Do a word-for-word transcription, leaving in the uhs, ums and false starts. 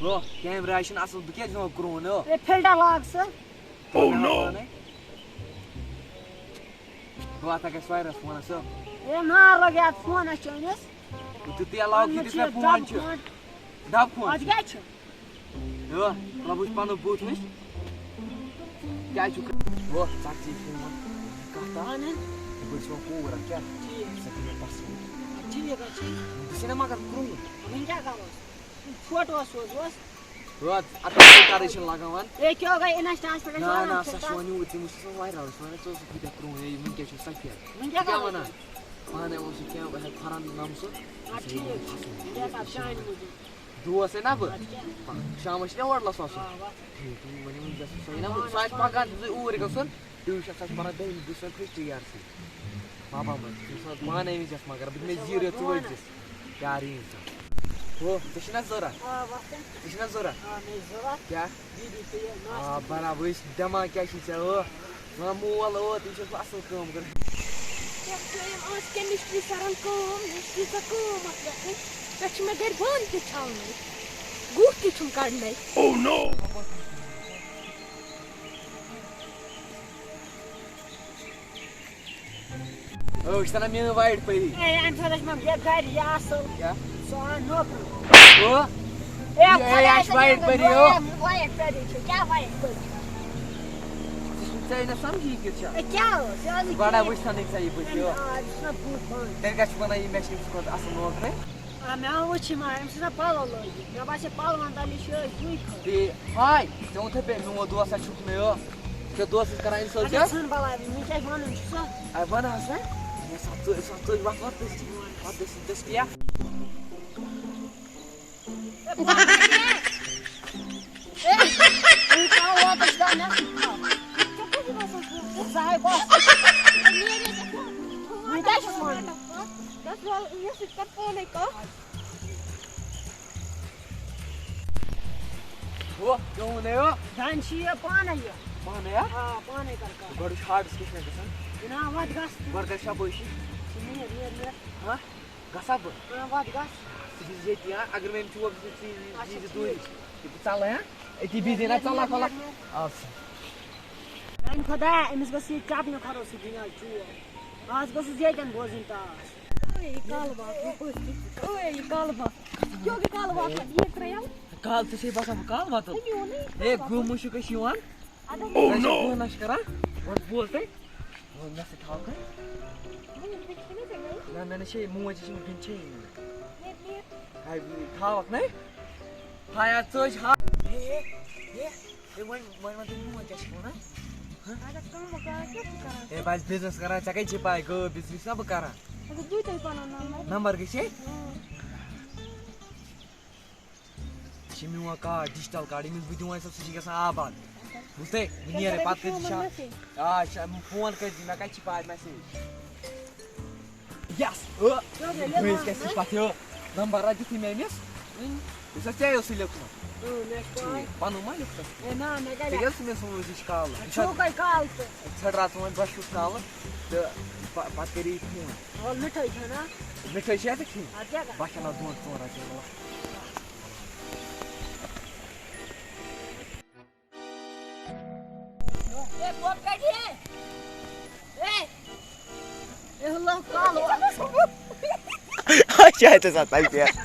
ہو، کیمرہ چھُنہٕ اَصٕل، بہٕ کیٛازِ دِمہٕ کرٛوٗن، ہو؟ ہے، فِلٹر لاگ ژٕ۔ Oh no! پانَے۔ بہٕ واتہٕ گژھِ وایرَس فونَس، ہو۔ ہے، نار لَگہِ اَتھ فونَس چٲنِس۔ بہٕ تہِ تیل لاگہٕ، یہِ دِژ مےٚ فون چھُ۔ ڈَبہٕ فون اَتھ چھُ۔ کیٛاہ چھُ؟ ہو، مطلب وٕچھ پَنُن بُتھ وٕچھ۔ کیٛاہ چھُ کَران؟ ہو، ژَتجی فون۔ کَتھ تام؟ اَہَن حظ۔ بہٕ چھُس وۄنۍ کوٗر اَکھ، کیٛاہ؟ ٹھیٖک۔ سۄ چھِ مےٚ پَسنٛد۔ ٹھیٖک حظ چھِ۔ بہٕ چھُسے نہ مگر کرٛوٗن۔ وۄنۍ کیٛاہ کَرو أسۍ؟ چھوٹہٕ اوس سوز اوس۔ ہو، اَتھ کیٛاہ کَرٕے چھِ لَگاوان؟ اے، کیٛاہ گٔے اِنَسٹاہَس پٮ۪ٹھ ٲسۍ نہ، وَنان نہ، چھِ سۄ چھِ تَس۔ وۄنۍ یوٗت، تٔمِس چھِ سۄ وایرَل، سۄ وَنان، ژٕ اوسُکھ ییٖتیٛاہ کرٛوٗن، ہے، یہِ وٕنکٮ۪س چھُ سفید۔ وۄنۍ کیٛاہ کیٛاہ کَرو وَنان؟ أسۍ؟ پانَے اوس یہِ کیٛاہ، بہٕ ہٮ۪کہٕ فرحان نَم سُہ۔ آ، ٹھیٖک چھُ۔ یہِ ہسا چانہِ موٗجوٗب۔ دوس ہے نہ بہٕ۔ اَدٕ کیٛاہ؟ شامَس چھِ نہ اورٕ لَسان سُہ۔ آ، وَتھ۔ ٹھیٖک، وۄنۍ ؤنِو وٕنکٮ۪س سُہ یہِ نہ بہٕ، سُہ آسہِ پَگاہ تہِ اوٗرۍ گژھُن۔ ٹیوٗشن سا چھِ پران دٔہمہِ، بہٕ چھُس وۄنۍ فٔسٹ ییرسٕے۔ پاپا منٛز، ژٕ چھُکھ وَنان پانَے أمِس یَتھ مگر، بہٕ دِمے زیٖرو ژٕ ؤلۍ زِس۔ پیارٕ یِیِن ژٕ۔ ہُہ، ژےٚ چھُنا ضوٚرَتھ؟ آ، وَتھ ژےٚ۔ ژےٚ چھُنا ضوٚرَتھ؟ آ، مےٚ چھِ ضوٚرَتھ۔ کیٛاہ؟ بیٖڑی تہٕ یہِ آ، ناشتہٕ۔ برابر، یہِ چھُ دٮ۪ماغ کیٛاہ چھُے ژےٚ، ہُہ؟ وَن مول، ہُہ، تٔمۍ چھُ اَصٕل کٲم کٔرمٕژ۔ کیٛاہ کٲم ٲس کیمسٹری سَرَن کٲم، یُس ییٖژاہ کٲم ٲس لیکھٕنۍ، پٮ۪ٹھ چھِ مےٚ گَرِ بانہٕ تہِ چھَلنَے، گُہہ تہِ چھُم کَڑنَے۔ Oh no! ٲٹھ چھِ تَنان میٛٲنۍ وایِٹ پٔری۔ اے، اَمہِ ساتہٕ ٲسۍ مےٚ یہِ گَرِ یہِ اَصٕل۔ کیٛاہ؟ سُہ آو نوکری۔ ہُہ؟ اے، یہِ، اے، خۄداے اَسہِ سٕنٛدِ وایِٹ اَنٛدر پٔری، ہُہ؟ وایِٹ، وایِٹ پٔری چھِ۔ کیٛاہ وایِٹ پٔری؟ ژٕ چھُکھ ژےٚ نہ سَمجھی کِژھ چھےٚ؟ اے، کیٛاہ اوس؟ یہِ اوس نہٕ گۄڈٕ ٹھیٖک۔ وٕچھ سا نہٕ ژےٚ یہِ بٔتھِ، ہُہ؟ آ، یہِ چھُنہ بُتھ بنٛد۔ تیٚلہِ کیٛاہ چھُکھ وَنان یہِ مےٚ چھِ أمِس کوٚرمُت اَصٕل نوکری؟ آ، مےٚ ہا وٕچھ یِم، آ، أمۍ سٕنٛز پَلو لٲگِتھ۔ مےٚ باسے پَلوَن تَل یہِ چھِ أتھۍ بٕے خٲطرٕ۔ تہِ ہاے، ژےٚ ووٚنتھَے بیٚیہِ میون دوست ہا چھُکھ نہٕ یو۔ ژےٚ دوستَس کَران اِنسان اچھا، کیٛاہ؟ ژھٕن بَلاے، وٕنہِ کیٛاہ وَنُن چھُ سُہ؟ اَے وَن ہا سا، ہے سا ژٕ، سا ژٕ وَتھ وَتھ دٔستی، وَتھ دٔستی، دٔستی یا۔ اے، وٕنہِ کَر واتَس دَہ مےٚ سۭتۍ کَر۔ ژےٚ کُس چھُکھ آسان سُہ؟ ژٕ زاے بَس۔ وٕنہِ کیٛاہ چھُس وَنان؟ گژھ وَل، مےٚ سۭتۍ کَر پانَے کَتھ۔ ہُہ، کیٛاہ ووٚن ہے ہُہ؟ دَنہِ چھِ یہِ پانَے یہِ۔ پانَے ہا؟ آ، پانَے کَر کَتھ۔ گۄڈٕ وٕچھ ہاٹَس کیٛاہ چھِ مےٚ گژھان۔ جِناب، وَتھ گژھ۔ گۄڈٕ کَر شابٲشی۔ ژٕ نیر، نیر، نیر۔ ہا؟ گژھا بہٕ؟ آ، وَتھ گژھ۔ ژٕ چھِ ییٚتہِ یا اگر مےٚ أمۍ چوب دِژ، ژٕ یی، اچھا، یی زِ دوٗرِ۔ ٹھیٖک۔ یہِ بہٕ ژَلہٕ ہا؟ أتی بِہِتھ یہِ نہ نیر، ژَلہٕ نیر، ہا کھۄلہٕ۔ نیر، نیر۔ آ، سا۔ میٛانہِ خۄدایا، أمِس گٔژھ یہِ چَپنہِ کھۄرو سۭتۍ دِنۍ آز چوب۔ آز گوٚژھُس ییٚتٮ۪ن بوزٕنۍ ٹاس۔ اوے، یہِ کالہٕ واتُن، پٔژھۍ تہِ۔ اوے، یہِ کالہٕ واتُن۔ یہِ کالہٕ واتُن، یہِ ترٛیَل۔ کالہٕ ژےٚ چھے باسان بہٕ کالہٕ واتُن؟ یہِ میونٕے ہے، کالہٕ گُم واتُن۔ مُشُک ٲسۍ یِوان۔ اَدٕ ژےٚ چھِ کٲنٛسہِ کَران؟ گۄڈٕ بوز تُہۍ۔ وۄنۍ مےٚ سۭتۍ تھاو کانٛہہ۔ وۄنۍ ییٚلہِ بہٕ چھَس نہٕ ژےٚ گٔے۔ نہ، مےٚ نہ چھے موج، یہِ چھِ وٕنکٮ۪ن چھے نہٕ۔ نیٚر، نیٚر۔ ہاے، تھاوَکھ نَے؟ ہاے، اَتھ ژٔج ہا۔ ہے، ہے، ہے۔ ہے، وۄنۍ، وۄنۍ وَن تہٕ میون کیٛاہ چھُ وَنان؟ ہہ؟ اگر کٲم وٲم کَران، کیٛاہ چھُکھ کَران؟ ہے، بہٕ آسہٕ بِزنِس کَران، ژےٚ کَتہِ چھِ پَے، گٲو بِزنِس چھُنہ بہٕ کَران۔ اگر بٕے تۄہہِ پَنُن نمبر۔ نمبر گٔژھے؟ اۭں۔ یہِ چھِ میون کارڈ، ڈِجٹَل کارڈ، ییٚمِس بہٕ دِمہٕ وۄنۍ سُہ، سُہ چھِ گژھان آباد۔ بوٗزتھٕے؟ بہٕ نیرٕ، پَتہٕ کٔرۍ زِ شا-، آ، شا-، فون کٔرۍ زِ، مےٚ کَتہِ چھِ پَے میسیج۔ یَس، ٲ، کیٛاہ گٔے، بہٕ ٲسۍ کیٛاہ نمبر؟ پَتہٕ، ٲ، نمبر ہا دیُتھُے مےٚ أمِس۔ وۄنۍ؟ یُس ہا ژےٚ اوسُے لیوٚکھمُت۔ اۭں، مےٚ چھِ پَے۔ ٹھیٖک، پَنُن ما لیوٚکھ ژےٚ؟ ہے، نہ، مےٚ کَتہِ ژےٚ کیٛاہ اوسُے مےٚ سوٗز یہِ چھِ کالہٕ؟ ژٕ چھُکھ کَتہِ کالہٕ ژٕ؟ ژھٕٹراو ژٕ وۄنۍ بۄچھِ ہیوٗ کالہٕ تہٕ پَ-، پَتہٕ کَرے یہِ فون۔ وَلہٕ مِٹھٲے کھےٚ نا۔ مِٹھٲے چھےٚ ژےٚ کھیٚنۍ؟ اَدٕ کیٛاہ کَرٕ؟ بہٕ کھٮ۪مہٕ دۄن ژۄن رۄپیَن وَلہٕ۔ اے، پوٚپ کَتہِ یہِ؟ اے، اے، ہُہ لوٚگ کالہٕ۔ اچھا، ژےٚ سا تَتہِ پٮ۪ٹھ۔